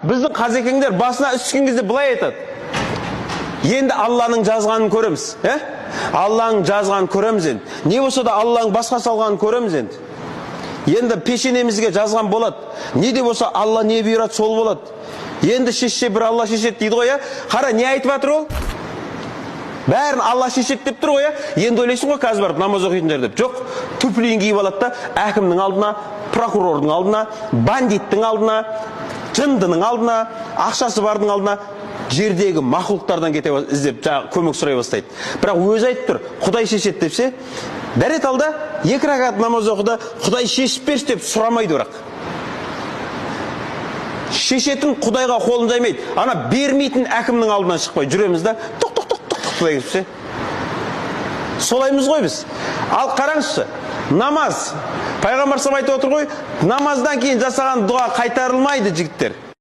Біздің қазекеңдер басына іс түскен кезде былай айтады: енді Алланың жазғанын көреміз, ә? Алланың жазғанын көреміз енді. Не болса да Алланың басқа салғанын көреміз енді. Енді пешенемізге жазған болады. Не де болса Алла не бұйырады, сол болады. Енді шешсе бір Алла шешеді дейді ғой, ә? Қара, не айтып жатыр ол? Бәрін Алла шешеді деп тұр ғой, ә? Енді ойлайсың ғой, қазір барып намаз оқитындар деп. Жоқ, туфлиін киіп алады да, әкімнің алдына, прокурордың алдына, бандиттің алдына, жындының алдына, ақшасы бардың алдына, жердегі мақұлықтардан кете іздеп жаңағы көмек сұрай бастайды. Бірақ өзі айтып тұр, Құдай шешеді депсе, дәрет алда, 2 ракат намаз оқыды, Құдай шешіп берші деп сұрамайды бірақ. Шешетін Құдайға қолын жаймайды. Ана бермейтін әкімнің алдынан шықпай жүреміз да, тоқ тоқ тоқ тоқ тоқ ше. Солаймыз ғой біз. Ал қараңызшы, намаз. Пайғамбар саллаллаху айтып отыр ғой, намаздан кейін жасаған дұға қайтарылмайды, жігіттер.